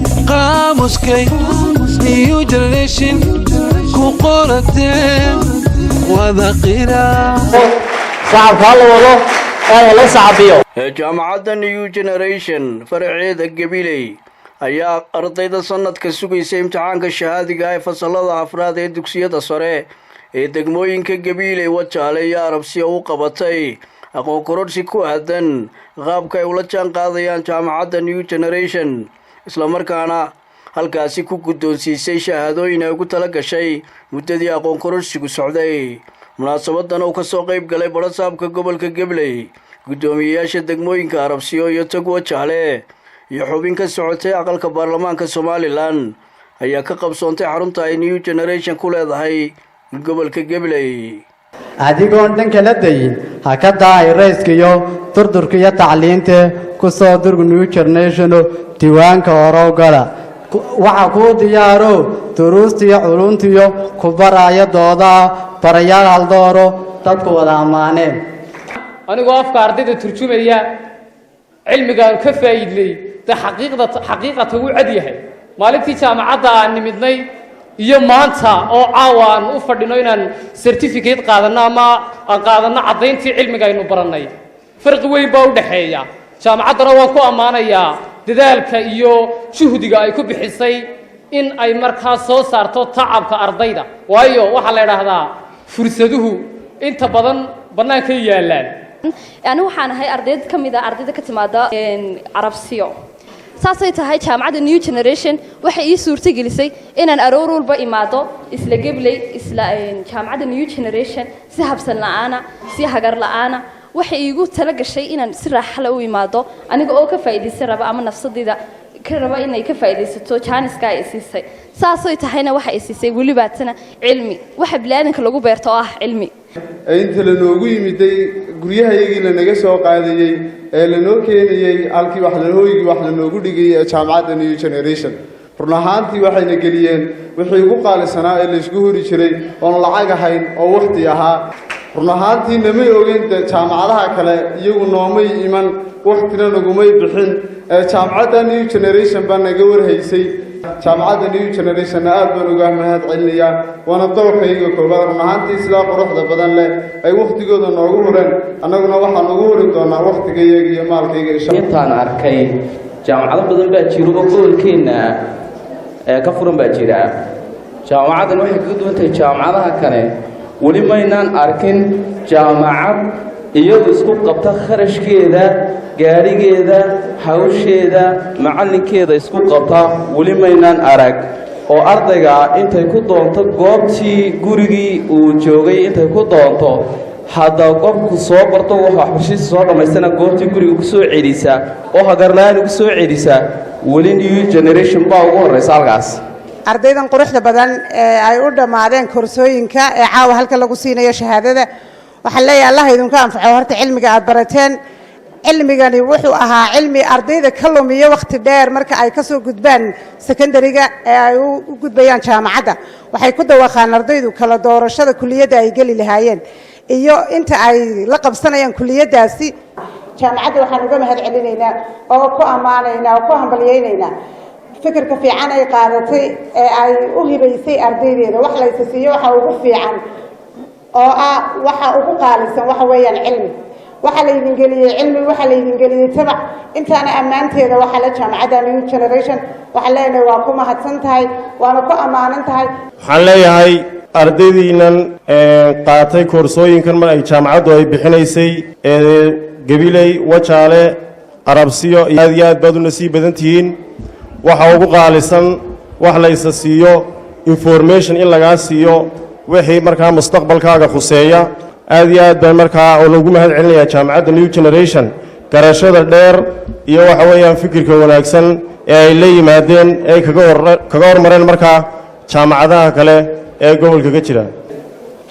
Qaamuskay New Generation ku qorateen wada qira. Sacabka ha la wado ee la sacabiyo. Jaamacadda New Generation faraceeda Gabiley ayaa ardayda sanadka sugaysa imtixaanka shahaadiga ee fasalada afraad ee dugsiyada sare ee degmooyinka Gabiiley, Wajaale iyo Arabsiya u qabatay aqoon kororsi ku aadan qaabka ay ula jaan qaadayaan jaamacadda New Generation, islamarkaana halkaasi ku guddoonsiisay shahaadooyin ay ugu tala gashay muddadii aqoon kororsigu socday. Munaasabadan uu kasoo qayb galay barasaabka gobolka Gabiley, guddoomiyeyaasha degmooyinka Arabsiyo iyo Tog Wajaale iyo xubin ka socotay aqalka baarlamaanka Somaliland ayaa ka qabsoontay xarunta ay New Generation ku leedahay gobolka Gabiley. Adigoon dhan kala dayin, ha ka daahay rayska iyo durdurka iyo tacliinte. Ku soo durg New Generation-o, diiwaanka horow gala. Waxa kuu diyaaro duruustiyo culuntiyo ku baraya doodaa barayaal haldooro dadku wada ammaaneen. Anigoo afka ardayda turjumaya, cilmigaan ka faa'iidnay dee xaqiiqda xaqiiqata wuu cad yahay. Maalintii jaamacadda aan nimidnay iyo maanta oo caawa aan u fadhino inaan certificate qaadanno ama aan qaadanno caddayntii cilmiga aynu barannay, farqi weyn baa u dhexeeya. Jaamacaddana waan ku ammaanayaa dadaalka iyo juhdiga ay ku bixisay in ay markaa soo saarto tacabka ardayda, waayo waxaa la idhaahdaa fursaduhu inta badan bannaankay yaallaan. Ani waxaan ahay ardayd ka mid a ardayda ka timaada Arabsiyo. Saasay tahay, jaamacadda New Generation waxay ii suurto gelisay inaan aroor walba imaado isla Gebley, isla jaamacadda New Generation, si habsan la'aana, si hagar la'aana. Waxay iigu tala gashay inaan si raaxale u imaado, aniga oo ka faa'iidaysan raba ama nafsadayda ka raba inay ka faa'iidaysato jaaniska ay siisay. Saasay tahayna, waxa ay siisay welibaatana cilmi, waxa bini'aadanka lagu beerto oo ah cilmi. Inta lanoogu yimiday guryahayagii lanaga soo qaadayey ee lanoo keenayey halkii wax hooygii wax lanoogu dhigayay ee jaamacadda New Generation, run ahaantii waxayna geliyeen wixii ugu qaalisanaa ee laysku huri jiray, oon lacag ahayn oo wakhti ahaa. Run ahaantii namay ogeyn dee jaamacadaha kale, iyagu noomay iman, wakhtina nagumay bixin. Jaamacadda New Generation baa naga warhaysay. Jaamacadda New Generationna aad baan uga mahad celinayaa, waana dowrkayga koowaad. Run ahaantii sidaa quruxda badan leh ay wakhtigooda noogu hureen, annaguna waxaan ugu huri doonaa wakhtigayaga iyo maalkayga insha. Intaan arkay jaamacado badan baa jiro oo gobolkeenna ee ka furan baa jira. Jaamacaddan waxay kaga duwan tahay jaamacadaha kale, weli maynaan arkin jaamacad iyadu isku qabta kharashkeeda, gaadhigeeda, hawsheeda, macallinkeeda isku qabta, weli maynaan arag, oo ardayga intay ku doonto goobtii gurigii uu joogay intay ku doonto, hadda qofku soo barto, wax waxbarashadiisa soo dhammaystana, goobtii guriga ku soo celisa oo hagarla-aan ugu soo celisa, weli New Generation baa ugu horraysa halkaas. Ardaydan quruxda badan ee ay u dhammaadeen koorsooyinka ee caawa halka lagu siinayo shahaadada, waxaan leeyahay Allah idinku anfaco horta cilmiga aad barateen. Cilmigani wuxuu ahaa cilmi ardayda ka lumiyo wakhti dheer marka ay ka soo gudbaan secondary-ga ee ay u gudbayaan jaamacadda. Waxay ku dawaqaan ardaydu kala doorashada kuliyadda ay geli lahaayeen iyo inta ay la qabsanayaan kuliyaddaasi. Jaamacadda waxaan uga mahad celinaynaa oo ku ammaanaynaa oo ku hambalyaynaynaa fikirka fiican ay qaadatay ee ay u hibaysay ardaydeeda. Wax laysa siiyo waxa ugu fiican oo ah waxa ugu qaalisan waxa weeyaan cilmi. Waxaa laydin geliyey cilmi, waxaa laydin geliyey tabac. Intaana ammaanteeda waxaa la jaamacadda New Generation. Waxaan leenahay waa ku mahadsan tahay, waana ku ammaanan tahay. Waxaan leeyahay ardaydiinan qaatay koorsooyinkan mar ay jaamacaddu ay bixinaysay ee Gabiley, Wajaale, Arabsiyo, aad iyo aad baad u nasiib badan tihiin. Waxa ugu qaalisan wax laysa siiyo information in lagaa siiyo wixii markaa mustaqbalkaaga khuseeya. Aad iyo aad baan markaa oo lagu mahad celinayaa jaamacadda New Generation garashada dheer iyo waxa weeyaan fikirka wanaagsan ee ay la yimaadeen ee ay kaga hormareen markaa jaamacadaha kale ee gobolka ka jira.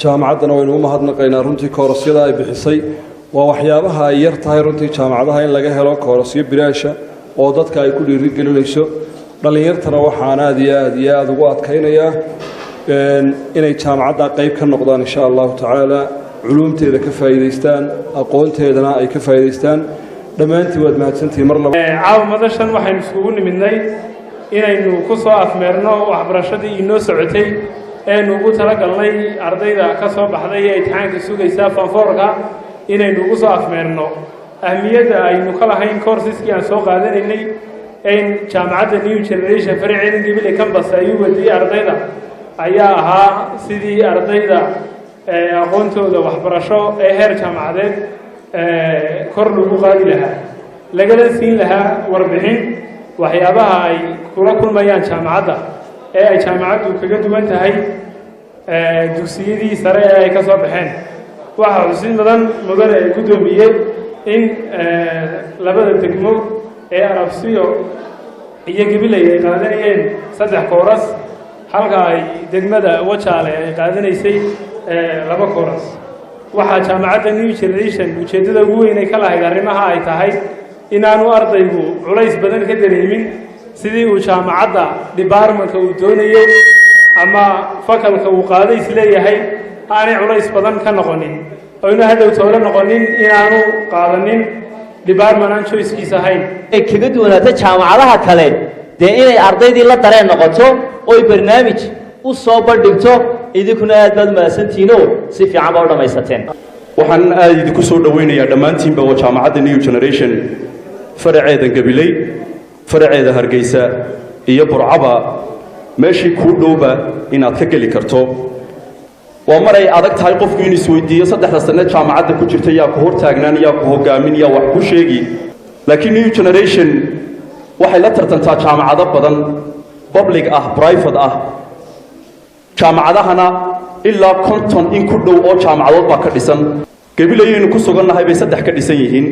Jaamacaddana waynu u mahadnaqaynaa. Runtii koorasyada ay bixisay waa waxyaabaha ay yar tahay runtii jaamacadaha in laga helo koorasyo bilaasha oo dadka ay ku dhiirigelinayso. Dhallinyartana waxaan aad iyo aad iyo aada ugu adkaynayaa inay jaamacadda qayb ka noqdaan insha Allahu tacaala, culuumteeda ka faa'iidaystaan, aqoonteedana ay ka faa'iidaystaan. Dhammaantiin waad mahadsantihiin mar laba. Caawa madashan waxaynu iskugu nimidnay Inaynu ku soo afmeerno waxbarashadii inoo socotay eenu ugu talagalnay ardayda ka soo baxday ee imtixaanka sugaysa form four-ka, inaynu ugu soo afmeerno ahmiyadda aynu ka lahayn courses-kii aan soo qaadanaynay in jaamacadda New Generation faraceeda Gabiley campus ay u wadiyey ardayda ayaa ahaa sidii ardayda aqoontooda waxbarasho ee heer jaamacadeed kor lagu qaadi lahaa, lagala siin lahaa warbixin waxyaabaha ay kula kulmayaan jaamacadda ee ay jaamacaddu kaga duwan tahay dugsiyadii sare ee ay ka soo baxeen. Waxaa xusid mudan, mudane guddoomiye, in labada degmo ee Arabsiyo iyo Gabiley ay qaadanayeen saddex course, halka ay degmada Wajaale ay qaadanaysay laba course. Waxaa jaamacadda New Generation ujeeddada ugu weyn ay ka lahayd arrimaha ay tahay inaanu ardaygu culays badan ka dareemin sidii uu jaamacadda department-ka uu doonayo ama faculty-ga uu qaaday isleeyahay aanay culays badan ka noqonin, oyna hadhow toole noqonin inaanu qaadanin department aan choice-kiis ahayn. Ay kaga duwanaato jaamacadaha kale dee inay ardaydii la dareen noqoto oy barnaamij u soo bandhigto. Idinkuna aad baad umahadsantihiinoo si fiican baa u dhammaysateen. Waxaan aad idinku soo dhowaynayaa dhammaantiinba oo jaamacadda New Generation faraceeda Gabiley, faraceeda Hargeysa iyo Burcaba, meeshii kuu dhowba inaad ka geli karto. Waa maray adag tahay qofku inuu isweydiiyo saddexda sanne jaamacadda ku jirta yaa ku hortaagnaan, yaa ku hogaamin, yaa wax ku sheegi. Laakiin New Generation waxay la tartantaa jaamacado badan, public ah, private ah. Jaamacadahana ilaa 50 in ku dhow oo jaamacadood baa ka dhisan. Gabilayaynu ku sugannahay bay saddex ka dhisan yihiin.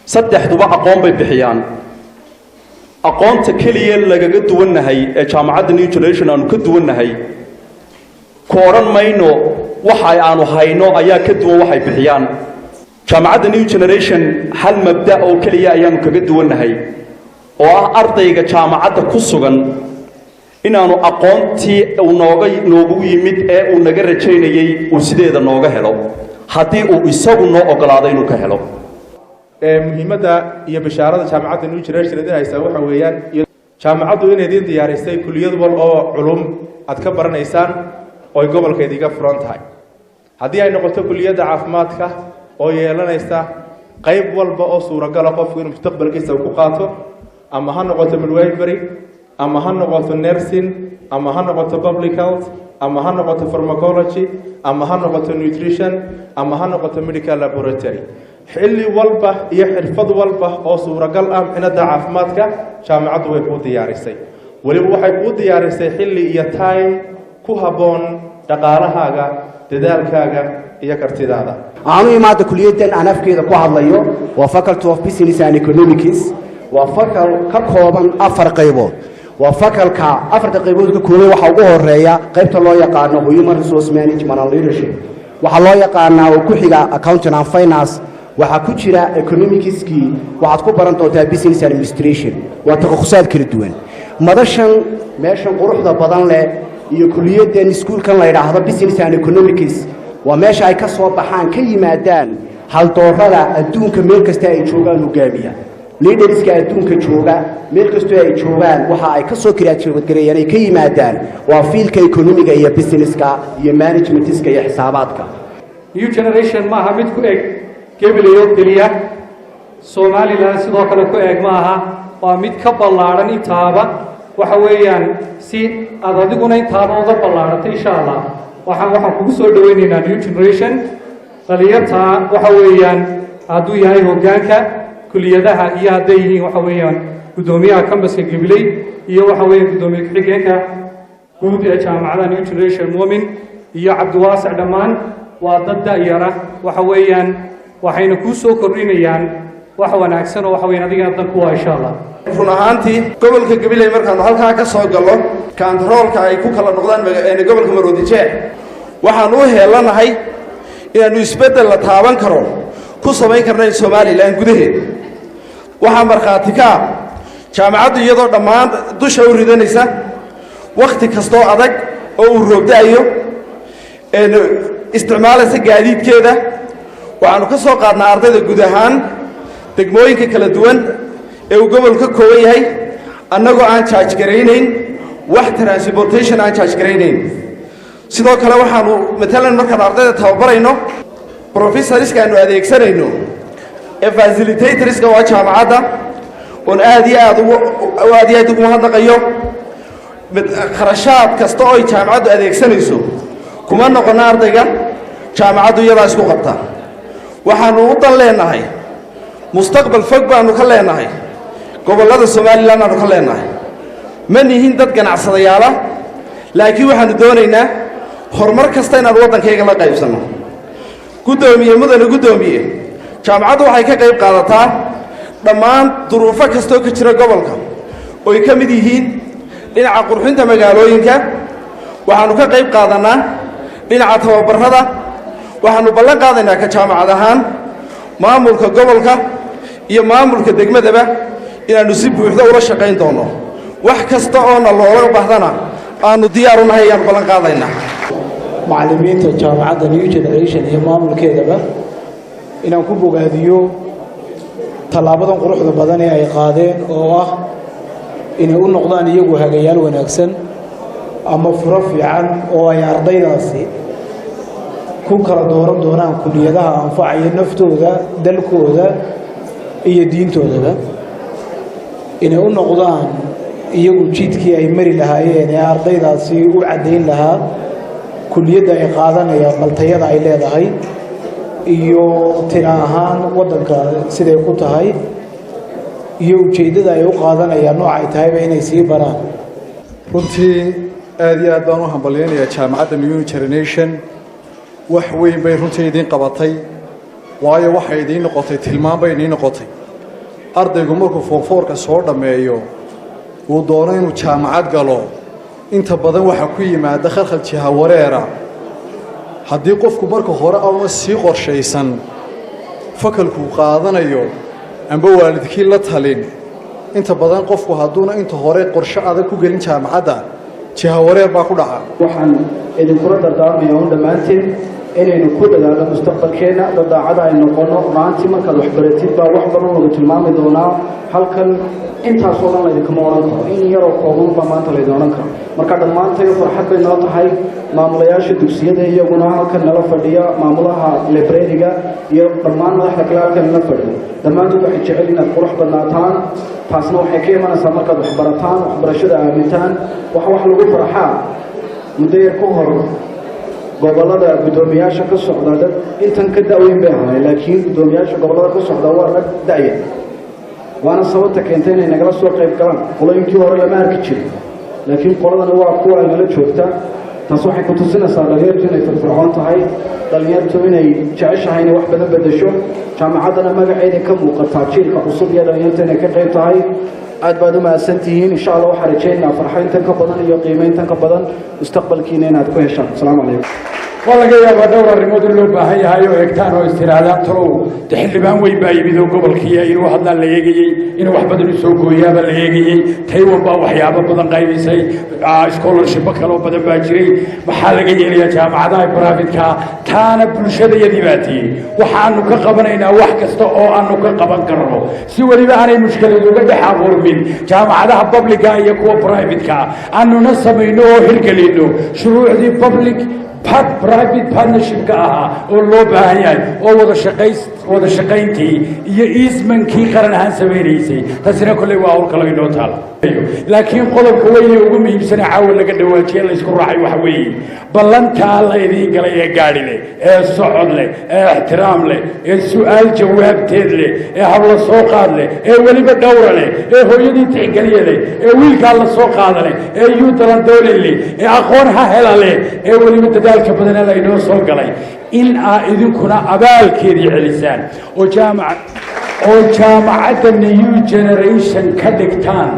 Saddexduba aqoon bay bixiyaan. Aqoonta keliya lagaga duwannahay ee jaamacadda New Generation aanu ka duwannahay, ku odhan mayno waxa aanu hayno ayaa ka duwan waxay bixiyaan. Jaamacadda New Generation hal mabda oo keliya ayaanu kaga duwannahay, oo ah ardayga jaamacadda ku sugan inaanu aqoontii uu nooga noogu yimid ee uu naga rajaynayey uu sideeda nooga helo, haddii uu isagu noo ogolaado inuu ka helo. Muhiimadda iyo bishaarada jaamacadda New Generation idin haysaa waxa weeyaan jaamacaddu inay idin diyaarisay kuliyad wal oo culum aad ka baranaysaan oo ay gobolka idiga furan tahay, haddii ay noqoto kuliyadda caafimaadka oo yeelanaysa qayb walba oo suuragala qofku inuu mustaqbalkiisa ku qaato, ama ha noqoto midwifery, ama ha noqoto nursing, ama ha noqoto public health, ama ha noqoto pharmacology, ama ha noqoto nutrition, ama ha noqoto medical laboratory. Xilli walba iyo xirfad walba oo suuragal ah mixnada caafimaadka jaamacaddu way kuu diyaarisay. Weliba waxay kuu diyaarisay xilli iyo time ku habboon dhaqaalahaaga, dadaalkaaga iyo kartidaada. Aanu imaada kuliyaddan aan afkeeda ku hadlayo waa Faculty of Business and Economics. Waa faculty ka kooban afar qaybood. Waa faculty-ga afarta qaybood ka kooban. Waxaa ugu horeeya qaybta loo yaqaano Human Resource Management and Leadership, waxaa loo yaqaanaa oo ku xiga Accounting and Finance, waxaa ku jira economics-kii, waxaad ku baran doontaa Business Administration. Waa takhasusaad kala duwan. Madashan, meeshan quruxda badan leh iyo kuliyaddan iskuulkan la yidhaahdo Business and Economics waa meesha ay ka soo baxaan, ka yimaadaan haldoorada adduunka meel kasta ay joogaan hogaamiya. Leaders-ka adduunka jooga meel kastoo ay joogaan waxa ay ka soo graduate-gareeyaan, ay ka yimaadaan waa field-ka economy-ga iyo business-ka iyo management-iska iyo xisaabaadka. New Generation maaha mid ku eg Gabiley oo keliya, Somaliland sidoo kale ku eg maaha, waa mid ka ballaadhan intaaba. Waxa weeyaan si aad adiguna intaaba uga ballaadhatay, insha Allah, waxaan kugu soo dhawaynaynaa New Generation. Dhalinyarta waxa weeyaan hadduu yahay hoggaanka kuliyadaha iyo hadday yihiin waxa weeyaan guddoomiyaha campus-ka Gabiley iyo waxa weeyaan guddoomiye ku-xigeenka guud ee jaamacadda New Generation, Mumin iyo Cabdiwaasic, dhammaan waa dad da'yara. Waxa weeyaan waxayna kuu soo kordhinayaan wax wanaagsan oo waxa weeyaan adigana dan kuwa, insha Allah. Run ahaantii, gobolka Gabiley markaanu halkaa ka soo gallo, kaantaroolka ay ku kala noqdaan gobolka Maroodijeex, waxaanu u heellanahay inaannu isbeddel la taaban karo ku samayn karna Somaliland gudaheed. Waxaa markhaati ka ah jaamacaddu iyadoo dhammaan dusha u ridanaysa wakhti kastoo adag oo uu roobda'ayo, isticmaalaysa gaadiidkeeda. Waxaannu ka soo qaadnaa ardayda guud ahaan degmooyinka kala duwan ee uu gobolku ka kooban yahay. Annagoo aan charge garaynayn wax transportation, aan charge garaynayn. Sidoo kale waxaanu matalan markaan ardayda tababarayno, professorska aanu adeegsanayno ee facilitatorska waa jaamacadda, oon aad iyo aad ugu aad iyo aad ugu mahadnaqayo. Kharashaad kasta oo ay jaamacaddu adeegsanayso kuma noqono ardayga, jaamacaddu iyadaa isku qabta. Waxaanu u dan leenahay, mustaqbal fog baanu ka leenahay gobollada Somaliland aanu ka leenahay. Ma nihin dad ganacsadayaala, laakiin waxaanu doonaynaa horumar kasta inaanu waddankayga la qaybsanno. Guddoomiye, mudane guddoomiye, jaamacaddu waxay ka qayb qaadataa dhammaan duruufo kastoo ka jira gobolka, oy ka mid yihiin dhinaca qurxinta magaalooyinka. Waxaanu ka qayb qaadannaa dhinaca tababarrada. Waxaanu ballan qaadaynaa ka jaamacad ahaan maamulka gobolka iyo maamulka degmadaba inaannu si buuxda ula shaqayn doonno. Wax kasta oona loola baahdana aanu diyaar u nahay ayaanu ballan qaadaynaa. Macallimiinta jaamacadda New Generation iyo maamulkeedaba inaan ku bogaadiyo tallaabadan quruxda badan ee ay qaadeen, oo ah inay u noqdaan iyagu hagayaal wanaagsan ama furo fiican oo ay ardaydaasi ku kala dooran doonaan kuliyadaha anfacaya naftooda, dalkooda iyo diintoodaba, inay u noqdaan iyagu jidkii ay mari lahaayeen ee ardaydaasi u caddayn lahaa kuliyadda ay qaadanayaan, baltayada ay leedahay iyo tira ahaan waddanka siday ku tahay iyo ujeeddada ay u qaadanayaan nooc ay tahayba inay sii baraan. Runtii aad iyo aad baan u hambalyaynayaa jaamacadda New Generation. Wax weyn bay runtii idiin qabatay, waayo waxay idiin noqotay tilmaan bay idiin noqotay. Ardaygu markuu form fourka soo dhammeeyo, uu doono inuu jaamacad galo, inta badan waxaa ku yimaada khalkhal jiha wareera. Haddii qofku marka hore auna sii qorshaysan facultykuu qaadanayo amba waalidkii la talin, inta badan qofku hadduuna inta hore qorshe adag ku gelin jaamacadda, jiha wareer baa ku dhaca. Waxaan idinkula dardaarmaya un dhammaanteen inaynu ku dadaalno mustaqbalkeenna, dadaacada ay noqonno. Maantii markaad waxbaratid baa wax badan lagu tilmaami doonaa. Halkan intaasoo dhan laydinkama odhan karo, in yaroo kooban baa maanta laydin odhan karo. Marka dhammaantayo farxad bay noo tahay. Maamulayaasha dugsiyada iyaguna halkan nala fadhiya, maamulaha librariga iyo dhammaan madaxda kale halkan nala fadhiyo, dhammaantood waxay jecel inaad qurux badnaataan. Taasna waxay ka imanaysaa markaad waxbarataan, waxbarashada aamintaan. Wax lagu farxaa, muddo yar ka hor gobolada guddoomiyaasha ka socda dad intan ka da'weyn bay ahaayeen, laakiin guddoomiyaasha gobolada ka socda waa rag da'ya, waana sababta keentay inay nagala soo qayb galaan. Qolooyinkii hore lama arki jirin, laakiin qoladana waa kuwa ay nala joogta. Taas waxay ku tusinaysaa dhalinyartu inay firfircoon tahay, dhalinyartu inay jeceshahay inay wax badan bedesho. Jaamacaddana magaceeda ka muuqataa jiilka cusub iyo dhalinyarta inay ka qayb tahay. Aad baad u mahadsantihiin. Insha Allah waxaan rajaynaynaa farxayntan ka badan iyo qiimayntan ka badan mustaqbalkiina inaad ku heshaan. Asalaamu calaykum. Waa laga yaabaa dhowr arrimood in loo baahan yahay oo eegtaan oo istiraadaan: talow de xildhibaan weyn baa yimid oo gobolkiiya inuu hadlaan la eegayey, inuu wax badan u soo gooyaaba la eegayey, Taiwan baa waxyaabo badan qaybisay, scholarshipo kaloo badan baa jiray, maxaa laga yeelayaa jaamacadaha privateka? Taana bulshadayadii baa tiyey. Waxaanu ka qabanaynaa wax kasta oo aanu ka qaban karno, si weliba aanay mushkilad uga dhex abuurmin jaamacadaha publica iyo kuwa privateka, aanuna samayno oo hirgelino shuruucdii public private partnership-ka ahaa oo loo baahan yahay, oo wada shaqays wada shaqayntii iyo iismankii qaran ahaan samaynaysay. Taasina kolley waa hawl kaloo inoo taala. Laakiin qodobka weyne ugu muhiimsana caawa laga dhawaajiye laysku raacay waxa weeye ballantaa la idiin galay ee gaadhi leh, ee socod leh, ee ixtiraam leh, ee su'aal jawaabteed leh, ee habla soo qaad leh, ee weliba dhowra leh, ee hooyadii tixgeliya leh, ee wiilkaa la soo qaada leh, ee yuu dalandoolin leh, ee aqoon ha hela leh, ee weliba dadaalka badana laynoo soo galay, in aa idinkuna abaalkeedii celisaan oo jaamacadda New Generation ka dhigtaan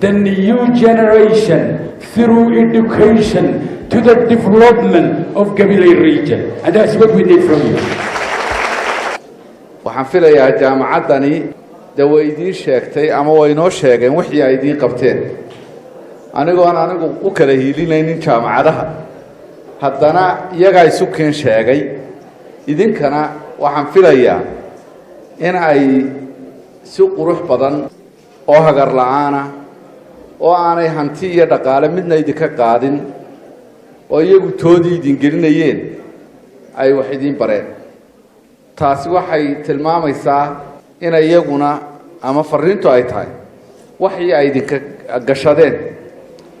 the new generation through education to the development of Gabiley region. And that's what we need from you. Waxaan filayaa jaamacaddani dee way idiin sheegtay ama way inoo sheegeen wixii ay idiin qabteen. Anigoon anigu u kala hiilinaynin jaamacadaha, haddana iyagaa isu keen sheegay. Idinkana waxaan filayaa in ay si qurux badan oo hagar la'aana. Oo aanay hanti iyo dhaqaale midna idinka qaadin, oo iyagu toodii idin gelinayeen ay wax idiin bareen. Taasi waxay tilmaamaysaa in iyaguna ama fariintu ay tahay waxii ay idinka gashadeen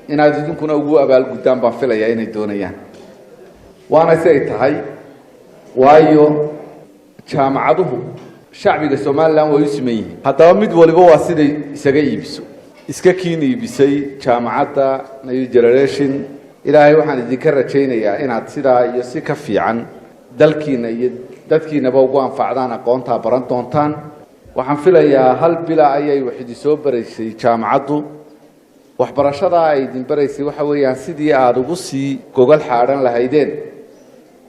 inaad idinkuna ugu abaalguddaan baan filayaa inay doonayaan. Waana si ay tahay, waayo jaamacaduhu shacbiga Somalilan way u siman yihiin. Haddaba mid waliba waa siday isaga iibiso, iska kiin iibisay jaamacadda New Generation. Ilaahay waxaan idinka rajaynayaa inaad sidaa iyo si ka fiican dalkiina iyo dadkiinaba ugu anfacdaan aqoontaa baran doontaan. Waxaan filayaa hal bila ayay wax idin soo baraysay jaamacaddu. Waxbarashadaa ay idin baraysay waxa weeyaan sidii aada ugu sii gogol xaadhan lahaydeen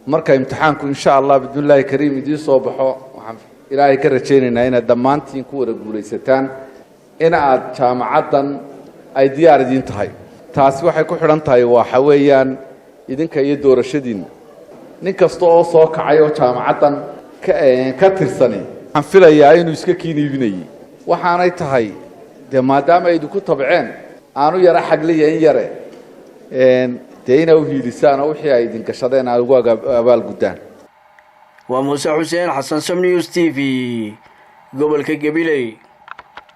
marka imtixaanku insha Allah bismillaahi kariim idiin soo baxo. Waxaan Ilaahay ka rajaynaynaa inaad dhammaantiin ku wada guulaysataan, in aad jaamacaddan ay diyaar idiin tahay. Taasi waxay ku xidhan tahay waxa weeyaan idinka iyo doorashadiinna. Nin kasta oo soo kacay oo jaamacaddan ka tirsani waxaan filayaa inuu iska kiin iibinayey. Waxaanay tahay dee maadaama ay idinku tabceen aanu yara xagliya in yare dee inaa u hiilisaan oo wixii ay idin gashadeen aad ugu abaalguddaan. Waa Muuse Xuseen Xasan, Som News TV, gobolka Gabiley.